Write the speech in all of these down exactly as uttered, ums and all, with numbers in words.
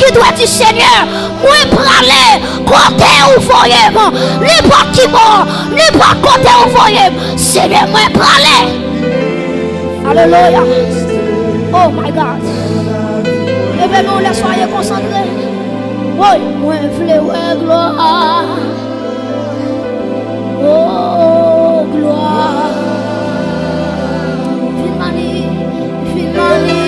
ki dwe di, Senyè, mwen prale kote ou voye m. Nenpòt ki bò, nenpòt kote ou voye m, Senyè, mwen prale. Alelouya. Oh my God. Leve men w, soyez concentrés. Woy, mwen vle wè glwa. Oh, glwa. Vin mani, vin mani.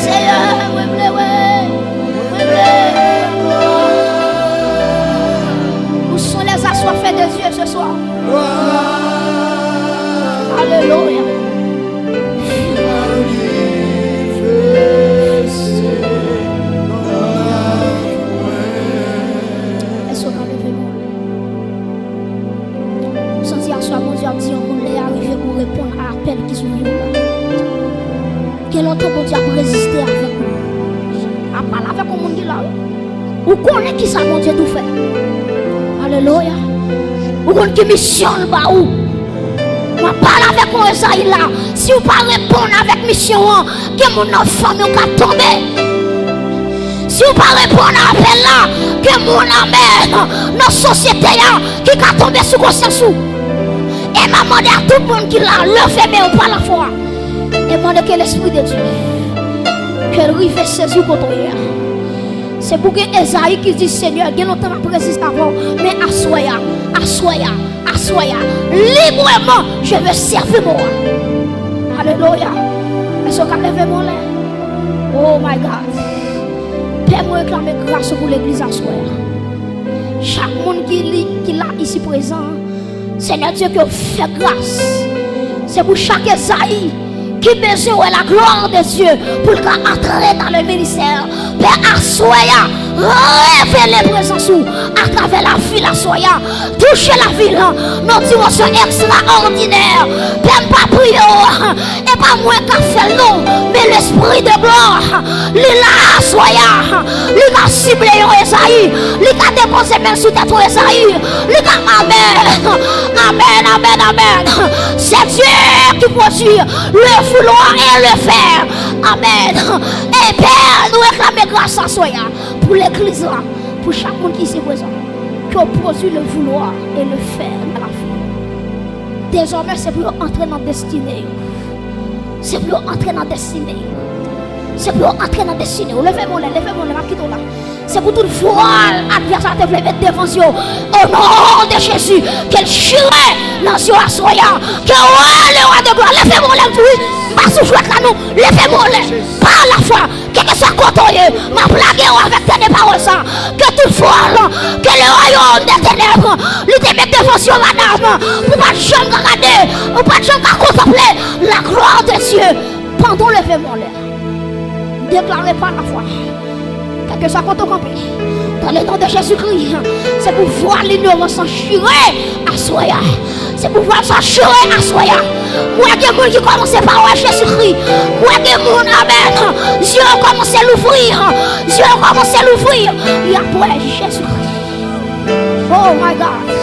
Seyè, mwen vle wè, mwen vle glwa. Où sont les assoiffés de Dieu ce soir? Alelouya. Èske w ka leve men w? M santi aswè a Bondye ap di yon moun lè a rive pou reponn a apèl ki sou vi w la. Gen lontan Bondye ap reziste avèk ou. M ap pale avèk yon moun ki la wi. Ou konnen kisa Bondye tou fè. Alelouya. Ou konn ki misyon l ba ou. M ap pale avèk yon Ezayi la. Si w pa reponn avèk misyon an, gen moun nan fanmi w k ap tonbe. Si w pa reponn a apèl la, gen moun, amèn, nan sosyete a ki ka tonbe sou konsyans ou. E m ap mande a tout moun ki la, leve men w pa lafwa. E mande ke Lespri de Dye, ke l rive sezi kote w ye a. Se pou gen Ezayi ki di, Senyè, gen lontan m ap reziste avè w, men aswè a, aswè a, aswè a, libreman, je veux servir mon roi. Alelouya. Èske w ka leve men w anlè? Oh my God. Pè, mwen reklame gras ou pou legliz aswè a. Chak moun ki li, ki la isi prezan, Senyè Dye, ke w fè gras. Se pou chak Ezayi ki bezwen wè la glwa de Dye pou l ka antre nan le ministè. Pè, aswè a, revele prezans ou atravè lavi l aswè a. Touche lavi l nan dimansyon ekstraòdinè. Pè, m pa priye w, e pa mwen k ap fè l non, men Lespri de glwa, li la aswè a. Li ka sible yon Ezayi, li ka depoze men l sou tèt yon Ezayi, li ka, amèn, amèn, amèn, amèn. C'est Dieu qui produit le vouloir et le faire. Amèn. E Pè, nou reklame gras aswè a pou legliz la, pou chak moun ki isi prezan. Ke w pwodui le vouloir et le faire nan lavi. Dezòmè, se pou yo antre nan destine yo. Se pou yo antre nan destine yo. Se pou yo antre nan destine yo. Leve men w lè, leve men w lè, m ap kite w la. Se pou tout vwal advès la te vle met devan zye w. O non de Jezi, ke l chire nan zye w aswè a. Ke w wè le roi de glwa. Leve men w lè, m di wi. M pa sou jwèt la non. Leve men w lè. Pa lafwa. Kèlkeswa kote w ye, m ap lage w avèk tènè pawòl sa. Ke tout vwal, ke le royaume des ténèbres, li te met devan zye w madanm, pou w pa t janm ka gade, ou pa t janm ka kontanple la gloire de Dieu. Pandan w leve men w lè, deklare pa lafwa. Kèlkeswa kote w kanpe, dans le nom de Jésus-Christ, se pou vwal inyorans lan chire aswè a. Se pou vwal sa chire aswè a. M wè gen moun ki kòmanse pa wè Jezikri. M wè gen moun, amèn, zye yo kòmanse louvri. Zye yo kòmanse louvri. Y ap wè Jezikri. Oh my God.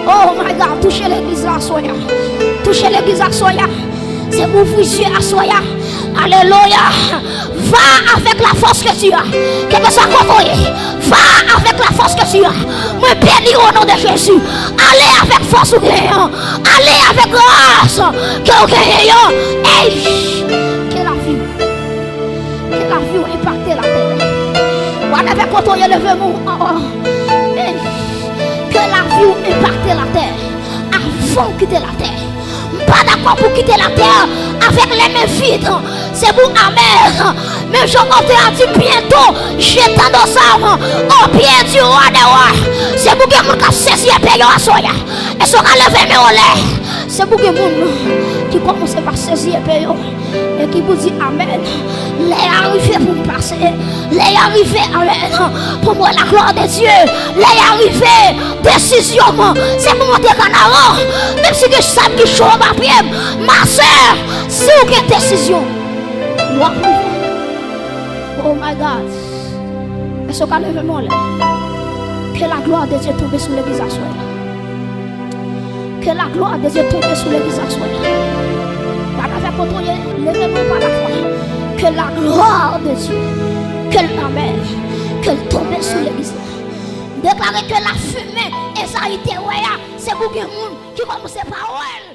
Oh my God. Touche legliz la aswè a. Touche legliz la aswè a. Se pou ouvri zye aswè a. Alelouya. Va avec la force que tu as. Kèlkeswa kote w ye, va avec la force que tu as. Mwen beni w o non de Jezi. Ale avèk fòs ou genyen an. Ale avèk gras ke w genyen an. Ey! Ke lavi w, ke lavi w enpakte latè. Whatever kote w ye, leve men w anwo. Ey! Ke lavi w enpakte latè avan w kite latè. M pa dakò pou kite latè avèk lè men vid. Se pou amèn. Men jan otè a di, bientôt j'étends nos armes aux pieds du roi des rois. Se pou gen moun k ap sezi epe yo aswè a. Èske w ka leve men w anlè? Se pou gen moun ki kòmanse pa sezi epe yo. E ki pou di, amèn. Lè a rive pou m pase. Lè a rive, amèn. Pou m wè la gloire de Dieu. Lè a rive, desizyon mwen, se pou m antre kanaran. Menm si gen sab ki cho anba pye m. Ma sè, si w gen desizyon, w ap rive. Oh my God. Èske w ka leve men w anlè? Que la gloire de Dieu tonbe sou legliz aswè a. Que la gloire de Dieu tonbe sou legliz aswè a. La gloire de Dieu. Ke l, amèn. Ke l tonbe sou legliz la. M deklare ke lafimen Ezayi te wè a, se pou gen moun ki kòmanse pa wè l.